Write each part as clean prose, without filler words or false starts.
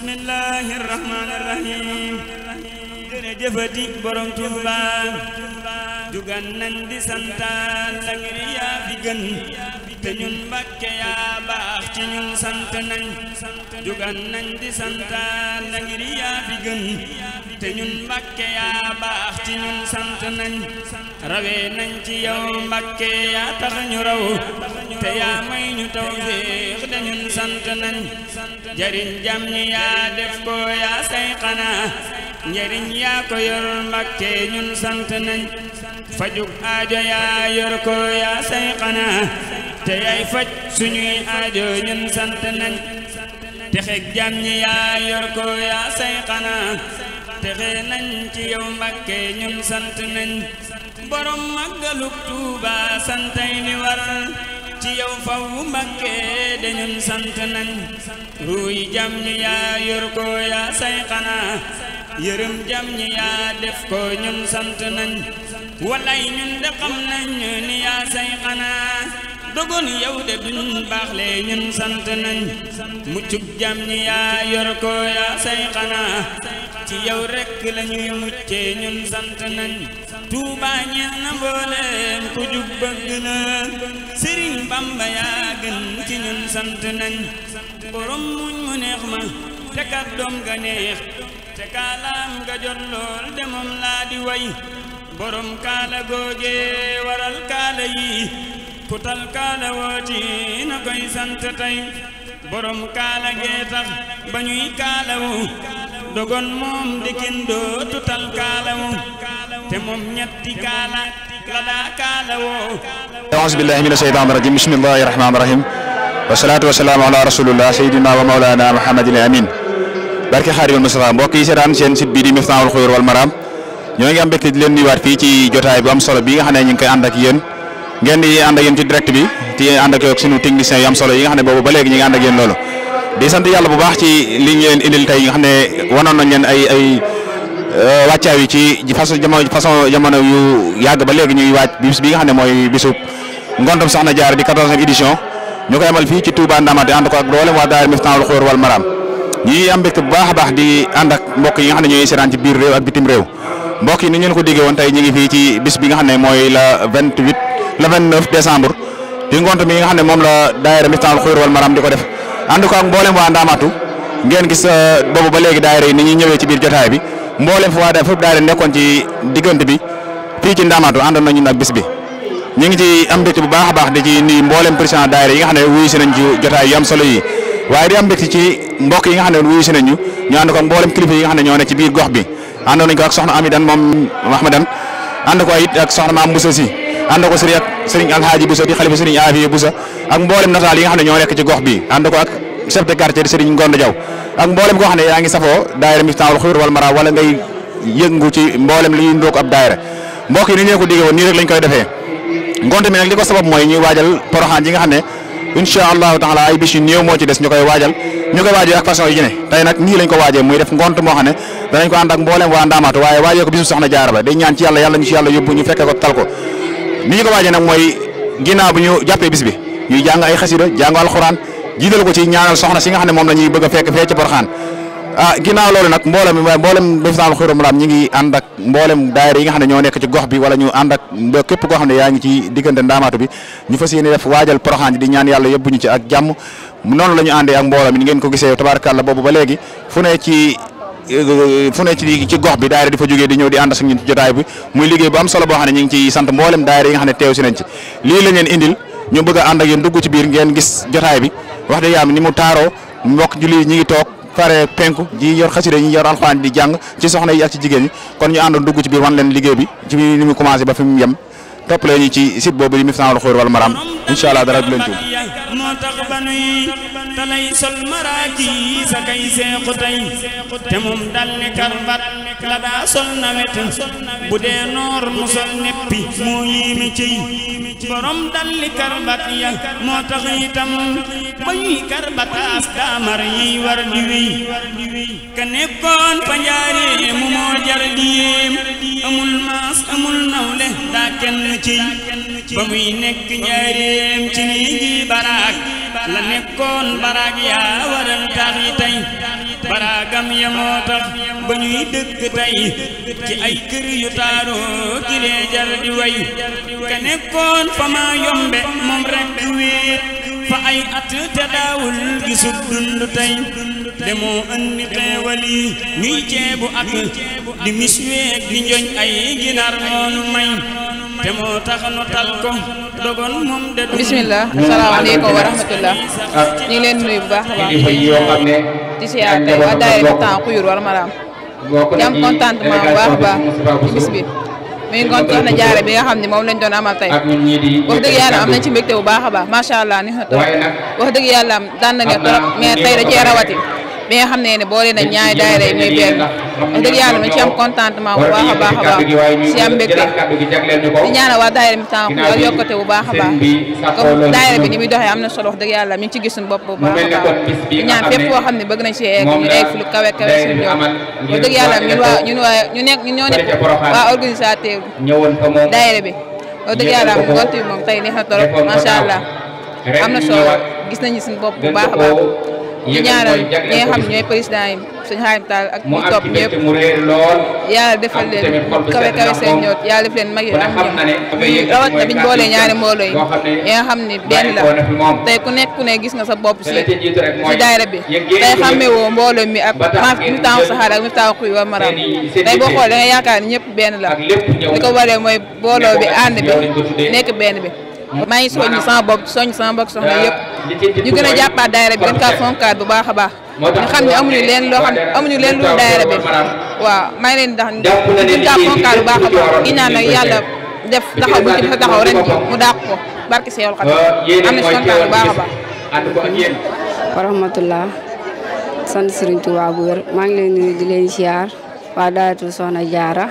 bismillahir rahmanir rahim jërëjëfati borom Tuuba jugan nañ di santaan la ngir yaa fi gën te ñun Mbàkke yaa baax ci ñun sant nañ jugan nañ di santaan la ngir yaa fi gën te ñun Mbàkke yaa baax ci ñun sant nañ rawe nañ ci yow Mbàkke yaa tax ñu raw te yaa may ñu tawfeex te ñun sant nañ jariñ jam ñi yaa def ko yaa say xanaa njariñ yaa ko yor Mbàkke ñun sant nañ fajuk aajo yaa yor ko yaa say xanaa te yaay faj suñuy aajo ñun sant nañ texeg jam ñi yaa yor ko yaa say xanaa texe nañ ci yow Mbàkke ñun sant nañ borom màggalug Tuuba santay ni war ci yow faw Mbàkke de ñun sant nañ ruuy jam ñi yaa yor ko yaa say xanaa yërëm jam ñi yaa def ko ñun sant nañ walay ñun de xam nañ ni yaa say xanaa dogon yow de duñ baaxle ñun sant nañ muccug jam ñi yaa yor ko yaa say xanaa ci yow rekk lañuy mucce ñun sant nañ Tuuba ñeel na mbooleem ku jub bëgg na Sëriñ Bamba yaa gën ci ñun sant nañ borom muñ mu neex ma te kàddoom ga neex te kaalaam ga jot lool de moom laa di way borom kaala googe waral kaala yi kutal kaala wooti na koy sant tey borom kaala gee tax ba ñuy kaalawu dogon moom dikin doo tutal kaalawu te moom ñetti kaala la daa kaalawoo a'uuzu billahi mina shaytaani rajiim bismillahi rahmaani rahiim wa salaatu wa salaamu ala rasulillah sayyidina wa mawlana muhammadin amin barke Xaadimal Mustafaa mbokk yi seetaan seen site bii di Miftaahul Xuyuur wal Maraam ñoo ngi am mbégte di leen nuyuwaat fii ci jotaay bu am solo bi nga xam ne ñu ngi koy ànd ak yéen ngeen di ànd ak yéen ci direct bi di ànd ak suñu techniciens yu am solo yi nga xam ne boobu ba léegi ñu ngi ànd ak yéen loolu di sant yàlla bu baax ci li ñu leen indil tey nga xam ne wanoon nañ leen ay wàccaay yi ci façon jamono yu yàgg ba léegi ñuy waaj bis bi nga xam ne mooy bisu ngontam Soxna Jaara di 14e édition ñu koy amal fii ci Touba Ndamate ànd ko ak doolem waa daayira Miftaahul Xuyuur wal Maraam ñuy am mbégte bu baax a baax di ànd ak mbokk yi nga xam ne ñooy seetaan ci biir réew ak bitim réew mbokk yi ni ñu leen ko déggee woon tey ñu ngi fii ci bis bi nga xam ne mooy le 29 décembre di ngont mi nga xam ne moom la daayira Miftaahul Xuyuur wal Maraam di ko def ànd ko ak mboolem waa Ndamatu ngeen gis boobu ba léegi daayira yi ni ñuy ñëwee ci biir jotaay bi mboolem fu waa daayira nekkoon ci diggante bi fii ci Ndamatu àndoon nañu nag bis bi ñu ngi ci am mbégte bu baax a baax di ci nuyu mboolem président daayira yi nga xam ne wuyu si nañ ci jotaay yu am solo yi waaye di am mbégte ci mbokk yi nga xam ne wuyu si nañ ñu ànd ko ak mboolem kilifa yi nga xam ne ñoo ne ci biir gox bi àndoon nañ ko ak soxna Amidan moom Mahmadan ànd ko it ak soxna Maam Boussa si ànd ko sëriñ Alhaaji Boussa di xalifa sëriñ Afiya Boussa ak mboolem nataal yi nga xam ne ñoo nekk ci gox bi ànd ko ak chef de quartier di sëriñ Ngonda Jaw ak mboolem koo xam ne yaa ngi safoo daayira Miftaahul Xuyuur wal Maraam wala ngay yëngu ci mboolem li ñuy ndoog ab daayira mbokk yi ni ñu ko diggee woon nii rek lañ koy defee ngonte mi nag li ko sabab mooy ñuy waajal poroxaan yi nga xam ne incha allahu taala ay bis yu néew moo ci des ñu koy waajal ak façon yi ne tey nag nii lañ ko waajee muy def ngont moo xam ne danañ ko ànd ak mboolem waa Ndamatu waaye waajee ko bisu Soxna Jaara ba day ñaan ci yàlla ñu ci yàlla yóbbu ñu fekke ko tal ko ni ñu ko waajee nag mooy ginnaaw bu ñu jàppee bis bi ñuy jàng ay xasida jàng alxuraan jiital ko ci ñaanal soxna si nga xam ne moom la ñuy bëgg a fekk fee ci poroxaan ginnaaw loolu nag mboolem Miftaahul Xuyuur wal Maraam ñi ngi ànd ak mboolem daayira yi nga xam ne ñoo nekk ci gox bi wala ñu ànd ak képp koo xam ne yaa ngi ci diggante Ndamatu bi ñu fas yéene def waajal poroxaan di ñaan yàlla yóbbu ñu ci ak jàmm noonu la ñu àndee ak mbooloo mi ni ngeen ko gisee tabaarakàlla boobu ba léegi fu ne ci gox bi daayira di fa jógee di ñëw di ànd ak ñun ci jotaay bi muy liggéey bu am solo boo xam ne ñu ngi ciy sant mboolem daayira yi nga xam ne teew si nañ ci lii la leen indil ñu bëgg a ànd ak yéen dugg ci biir ngeen gis jotaay bi wax dëgg yàlla ni mu taaroo mbokk julli ñi ngi toog fare penku ji yor xasida ñi yor alxuraan di jàng ci soxna yi ak ci jigéen ñi kon ñu àndoon dugg ci biir wan leen liggéey bi ci ni mu commencé ba fi mu yem topp leen ñu ci site boobu di Miftaahul Xuyuur wal Maraam incha allah dara du leen tuum moo tax ba nuy talay sol maraaki sa kay seexu tey te moom dal ni karbat la daa sol nawet bu dee noor mu sol neppi moo yéeme ciy borom dal ni karbat ya moo tax itam ba ñuy karbataas daamar yiy war di wéy ka nekkoon fa njaaree mu moo jar di yéem amul maas amul nawle daa kenn ciy ba muy nekk njaareem ci néegi baraak la nekkoon baraak yaa waral tax yi tey baraagam ya moo tax ba ñuy dëkk tey ci ay kër yu taaru ki lee jar di way ka nekkoon fa maa yombe moom rekk wéet fa ay at te daawul gisub dund tey demoo andi xeewal yi ñuy ceebu ak di misweeg di njoñ ay ginaar noonu may te moo tax nu tal ko dogon moom de bismillah asalaamaaleykum wa rahmatullah ñu ngi leen nuyu bu baax a baax di siyaar tey waa daayira Miftaahul Xuyuur wal Maraam di am contentement bu baax a baax ci bis bi muy ngoon soxna jaare bi nga xam ne moom lañ doon amal tey wax dëgg yàlla am nañ ci mbégte bu baax a baax macha allah ni na trop wax dëgg yàlla daan na nga trop mais tey da cee rawati bi nga xam ne boole na ñaari daayira yi muy benn wax dëgg yàlla ñu ci am contentement bu baax a baax a baax si am mbégte di ñaanal waa daayira Miftaahul Xuyuur ak yokkate bu baax a baax comme daayira bi ni muy doxee am na solo wax dëgg yàlla ñu ngi ci gis suñu bopp bu baax a baax di ñaan fépp foo xam ne bëgg nañ si egg ñu egg fi lu kawe kawe suñu jox wax dëgg yàlla ñun ñoo nekk waa organisateur daayira bi wax dëgg yàlla ngont bi moom tey neex na trop macha allah am na solo gis nañu suñu bopp bu baax a baax di ñaanal ñi nga xam ne ñooy président yi sëñ Xaadim Taal ak ñi topp ñëpp yàlla defal leen kawe kawe seen ñoot yàlla def leen mag yi am ñoom rawat na biñ boolee ñaari mbooloo yi nga xam ne benn la tey ku nekk ku ne gis nga sa bopp si daayira bi tey xàmmee woo mbooloo mi ak Miftaahul Saxaada ak Miftaahul Xuyuur wal Maraam tey boo xoolee da nga yaakaar ni ñëpp benn la li ko waree mooy booloo bi ànd bi nekk benn bi maa ngi soññ sama bopp soxna yëpp ñu gën a jàppaat daayira bi gën kaa fonkaat bu baax a baax ñu xam ne amuñu leen lu daayira bi waaw maa ngi leen di gën kaa fonkaat bu baax a baax di ñaan nag yàlla def taxaw bu ci taxaw ren ji mu dàq ko barke Seexul Xadiim am na si kontaan bu baax a baax wa rahmatullah sant Sëriñ Tuubaa bu wér maa ngi leen nuyu di leen siyaar waa daayira Soxna Jaara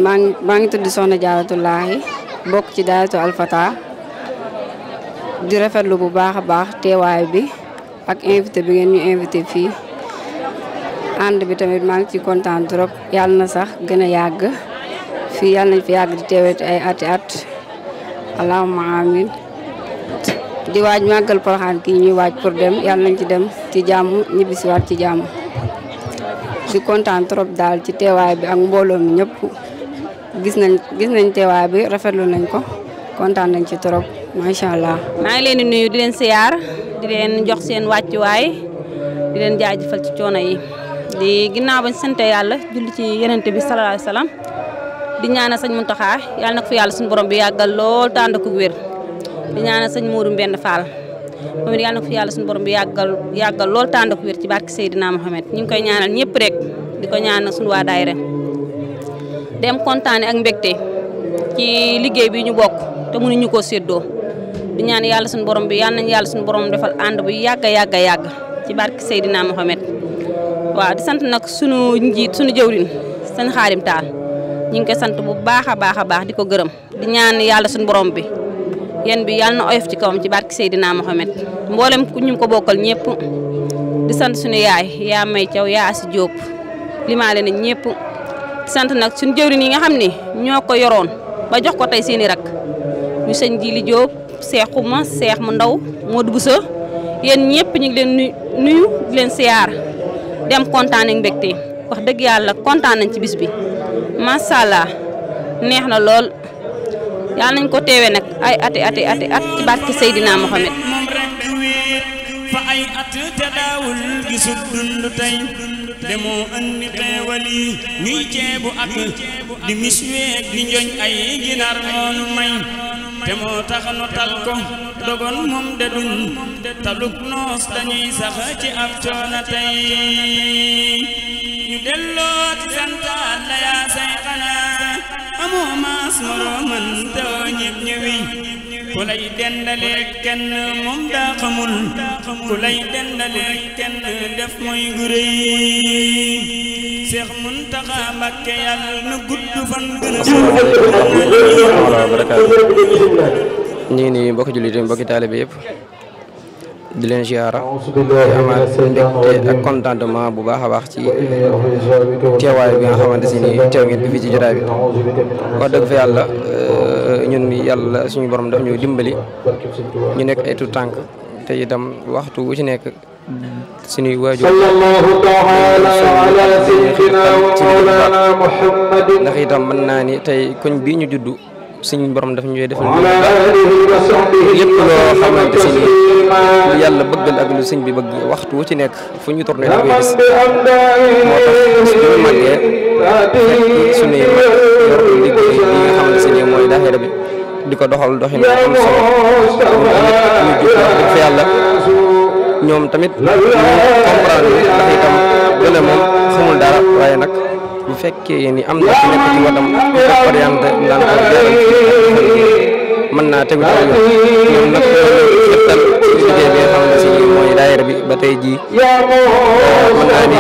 maa ngi tudd Soxna Jaaratullaahi bokk ci daayira Alfata di rafetlu bu baax a baax teewaay bi ak invité bi ngeen ñu invité fii ànd bi tamit maa ngi ci kontaan trop yàlla na sax gën a yàgg fii yàlla nañ fi yàgg di teewee ay ati at allahumma amin di waaj màggal Porokhane kii ñuy waaj pour dem yàlla nañ ci dem ci jàmm ñibbisiwaat ci jàmm di kontaan trop daal ci teewaay bi ak mbooloo mi ñëpp gis nañ teewaay bi rafetlu nañ ko kontaan nañ ci trop macha allah. maa ngi leen di nuyu di leen siyaar di leen jox seen wàccuwaay di leen jaajëfal ci coono yi di ginnaaw bañ sant yàlla julli ci yenente bi sallallahu alayhi wasallam di ñaanal sëñ Muntaxa yàlla na ko fi yàlla suñu borom bi yàggal lool te ànd ak wér di ñaanal sëñ Mourou Mbend Fall moom it yàlla na ko fi yàlla suñu borom bi yàggal lool te ànd ak wér ci barke Seydina Mohamed ñu ngi koy ñaanal ñëpp rek di ko ñaanal suñu waa daayira dem kontaane ak mbégte ci liggéey bi ñu bokk te mënuñu koo séddoo di ñaan yàlla suñu borom bi yàlla nañ yàlla suñu borom defal ànd bu yàgg ci barke Seydina Mohamed waaw di sant nag sunu njiit sunu jëwrin sëñ Xaadim Taal ñu ngi koy sant bu baax a baax di ko gërëm di ñaan yàlla suñu borom bi yéen bi yàlla na oyof ci kawam ci barke Seydina Mohamed mboolem ku ñu ko bokkal ñëpp di sant suñu yaay yaa may caw yaa asi Jóob limaale nañ ñëpp di sant nag suñu jëwrin yi nga xam ne ñoo ko yoroon ba jox ko tey seeni rak ñu sëñ Jili Jóob Seex Xuma Seex mu ndaw Modou Bousso yéen ñëpp ñu ngi leen nuyu di leen siyaar dem kontaan ak mbégte wax dëgg yàlla kontaan nañ ci bis bi macha allah neex na lool yàlla nañ ko teewee nag ay ati ci barke Seydina Mohamed fa ay at te daawul gisub dund tey demoo andi xeewal yi ñuy ceebu ak di misweeg di njoñ ay ginaar noonu may te moo tax nu tal ko dogon moom de duñ taluk noos dañuy sax ci ab coono tey ñu delloo ci santaat la yaa say xanaa amoo maas morooman too ñëpp ñëwi ku lay dendaleeg kenn moom daa xamul ku lay dendaleeg kenn def mooy gu rëy Seex Muntaxa Mbàkke yàlla na gudd fan gën a ñu ngi nii mbokki jullit yi mbokki taalibe yëpp di leen ziara di amaat mbégte ak contentement bu baax a baax ci teewaay bi nga xamante si ni teew ngeen bi fii ci jotaay bi wax dëgg fa yàlla ñun yàlla suñu borom daf ñu dimbali ñu nekk ay tuut tànk te itam waxtu wu ci nekk suñuy waajur ndax itam mën naa ni tey koñ bii ñu juddu suñu borom daf ñuy defal lépp loo xamante si ni lu yàlla bëggal ak lu sëñ bi bëgg waxtu wu ci nekk fu ñu tourné da koy gis moo tax suñu màggee fekk suñuy mag yor liggéey li nga xamante si ni mooy daayira bi di ko doxal doxin am solo ñu jub wax dëgg fa yàlla ñoom tamit ñu comprendre ndax itam gën a moom xamul dara waaye nag bu fekkee ni am na ci nekk ci watam di ko orienté naan ko mën naa tegu ci yoon ñoom nag xettal liggéey bi nga xamante si mooy daayira bi ba tey jii mën naa ni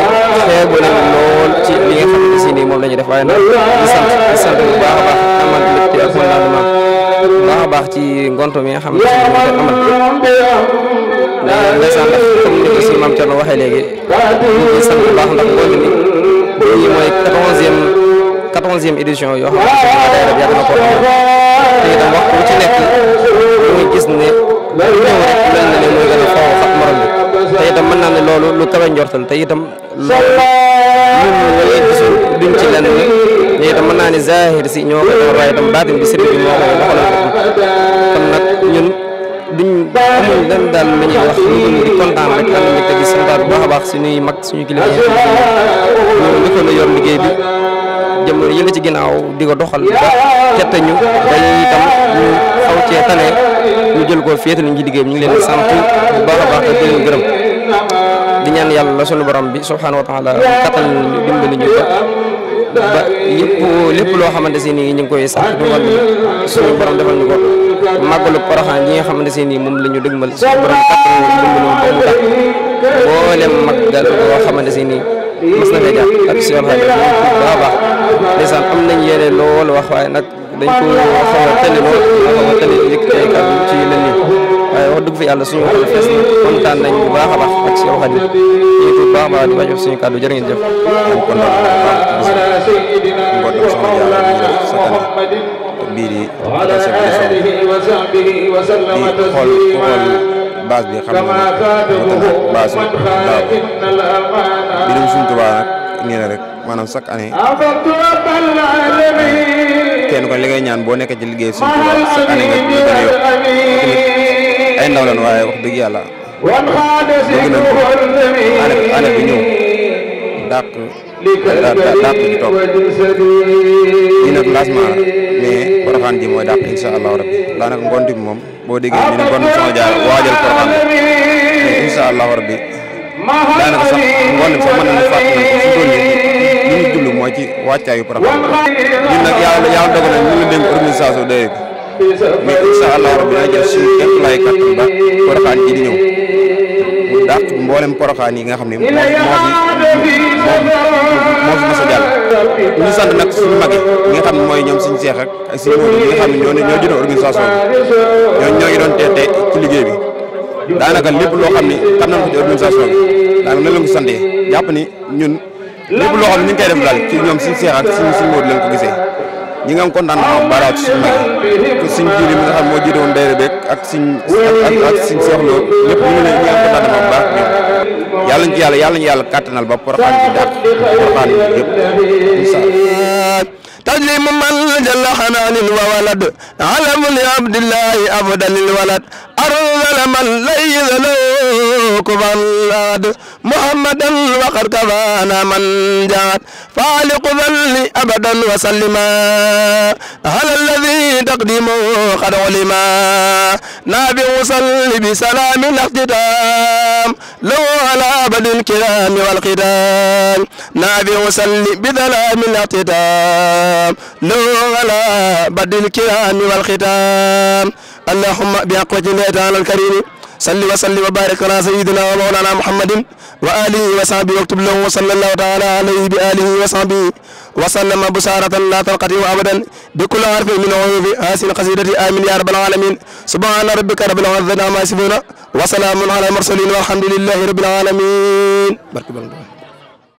xeebu nañ lool ci li nga xamante si nii moom la ñuy def waaye nag di sant bu baax a baax amal mbégte ak contentement bu baax a baax ci ngonto mi nga xam ne si moom koy amal ndeysaan ndax comme ni ko si maam Thierno waxee léegi ñu ngi sant bu baax ndax ngoon ni lii mooy 14e édition yoo xam ne daayira bi yàgg na ko amal te itam waxtu ci nekk muy gis ne ñëw rek mel na ne mooy gën a faaw xat morom bi te itam mën naa ne loolu lu kawe njortal te itam loolu ñun ñooy gisul duñ ci lenn te itam mën naa ne zahir si ñoo ko defar waaye itam baatin bi sëriñ bi moo koy doxalal ko kon nag ñun duñ amul lan daal la ñuy wax lu di kontaan rek am nañu te gis santaat bu baax a baax suñuy mag suñu kilifa yi ñu njëkkoon a yor liggéey bi jamono yële ci ginnaaw di ko doxal ba tette ñu dañuy itam ñu xaw cee tane ñu jël ko féetal ñu ci liggéey bi ñu ngi leen di sant bu baax a baax te di leen gërëm di ñaan yàlla sunu borom bi subhanahu wa taala kattan ñu dimbali ñu ba lépp loo xamante si nii ñu ngi koy sax dugal suñu borom defal ñu ko màggalu Porokhane yi nga xamante si nii moom la ñu dëgmal suñu borom kattan ñu dimbali ba mu tax boolem màggal boo xamante si nii mës na fee jàpp ak si yoon xayma bu baax a baax ndeysaan am nañ yéene lool wax waaye nag dañ ko xaw a tënni lool xaw a tënni yëkkati ay kàddu ci yu mel nii waaye wax dëgg fa yàlla suñu xol fees na kontaan nañ bu baax a baax ak si yoon xayma ñu bu baax a baax di wàcc suñu kàddu jërë ngeen jëf. bii di xool base bi xam nga ne base daaw bi dem suñ Tuubaa nag nii la rek maanaam chaque année kenn kon li ngay ñaan boo nekkee ci liggéey suñ Tuubaa chaque année nga gën a yokk tamit ay ndaw lan waaye wax dëgg yàlla bëgg nañ année bi ñëw dàq ci topp lii nag lancement mais Porokhane ji mooy dàq incha allahu rabbi daanaka ngoon bi moom boo déggee ñu ne ngoon Soxna Jaara waajal Porokhane mais incha allahu rabbi daanaka sax ngoon bi sax mën nañu fàttali ne su doon li ñu jublu mooy ci wàccaayu Porokhane ñun nag yàlla dogal na ñu ngi dénk organisation day mais incha allahu rabbi dina jël suñu képp lay kattan ba Porokhane ji di ñëw mu dàq mboolem Porokhane yi nga xam ne moo fi mas a jàll ñu sant nag suñu mag yi nga xam ne mooy ñoom suñu seex ak suñu Modou yi nga xam ne ñoo jëloon organisation bi ñoo ngi doon teete ci liggéey bi daanaka lépp loo xam ne xam nañ ko ci organisation bi daanaka nan la ko santee jàpp ni ñun lépp loo xam ne ñu ngi koy def daal ci ñoom suñu seex ak suñu Modou lañ ko gisee ñi nga am kontaan baaraat ci suñu mag yi suñu jiir yi nga xam moo jiite woon daayira beeg ak suñu seexloo lépp ñu ngi leen ñi am kontaan bu baax yàlla ñu yàlla kàttanal ba Porokhane bi dàq Porokhane bi yëpp incha allah تجلم من جل حنان وولد علم لعبد الله أفضل الولد أرذل من ليذ له كفلاد محمدا وقد كفانا من جاد فالق ذل أبدا وسلما على الذي تقدمه قد علما نابع صل بسلام الاختتام لو على أبد الكرام والقدام نابع صل بسلام الاختتام لو على أبد الكرام والختام اللهم بأقوى الله تعالى الكريم صل وسلم وبارك على سيدنا ومولانا محمد وآله وصحبه واكتب له وصلى الله تعالى عليه بآله وصحبه وسلم بشارة لا تنقطع أبدا بكل حرف من حروف هذه القصيدة آمين يا رب العالمين سبحان ربك رب العزة عما يصفون وسلام على المرسلين والحمد لله رب العالمين.